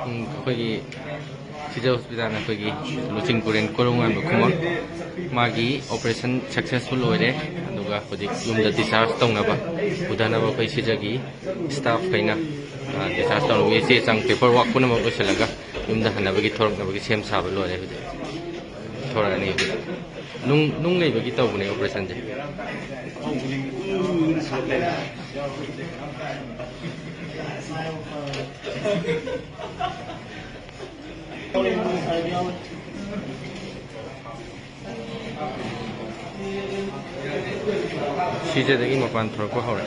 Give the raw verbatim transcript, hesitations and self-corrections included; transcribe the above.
ꯎꯝ, ꯑꯩꯈꯣꯏꯒꯤ ꯁꯤꯖ ꯍꯣꯁꯄꯤꯇꯥꯜ, ꯑꯩꯈꯣꯏꯒꯤ ꯂꯨꯆꯤꯡꯄꯨꯔꯦꯟ ꯀꯣꯔꯧꯉꯥꯟꯕ ꯈꯨꯃꯟ, ꯃꯥꯒꯤ operation successful ꯑꯣꯏꯔꯦ꯫ ꯑꯗꯨꯒ ꯍꯧꯖꯤꯛ ꯌꯨꯝꯗ discharge ꯇꯧꯅꯕ, ꯄꯨꯊꯅꯕ ꯑꯩꯈꯣꯏ ꯁꯤꯖꯒꯤ staff ꯈꯩꯅ, ꯑ, discharge ꯇꯧꯅꯕꯒꯤ ꯆꯦ ꯆꯥꯡ, paper work ꯄꯨꯝꯅꯃꯛ ꯂꯣꯏꯁꯤꯜꯂꯒ ꯌꯨꯝꯗ ꯍꯟꯅꯕꯒꯤ ꯊꯣꯔꯛꯅꯕꯒꯤ ꯁꯦꯝ ꯁꯥꯕ ꯂꯣꯏꯔꯦ꯫ ꯍꯧꯖꯤꯛ ꯊꯣꯔꯛꯑꯅꯤ ꯍꯧꯖꯤꯛ꯫ ꯅꯨꯡ, ꯅꯨꯡ ꯂꯩꯕꯒꯤ ꯇꯧꯕꯅꯦ operation ꯁꯦ꯫ ꯁꯤꯖꯗꯒꯤ ꯃꯄꯥꯟ ꯊꯣꯔꯛꯄ ꯍꯧꯔꯦ꯫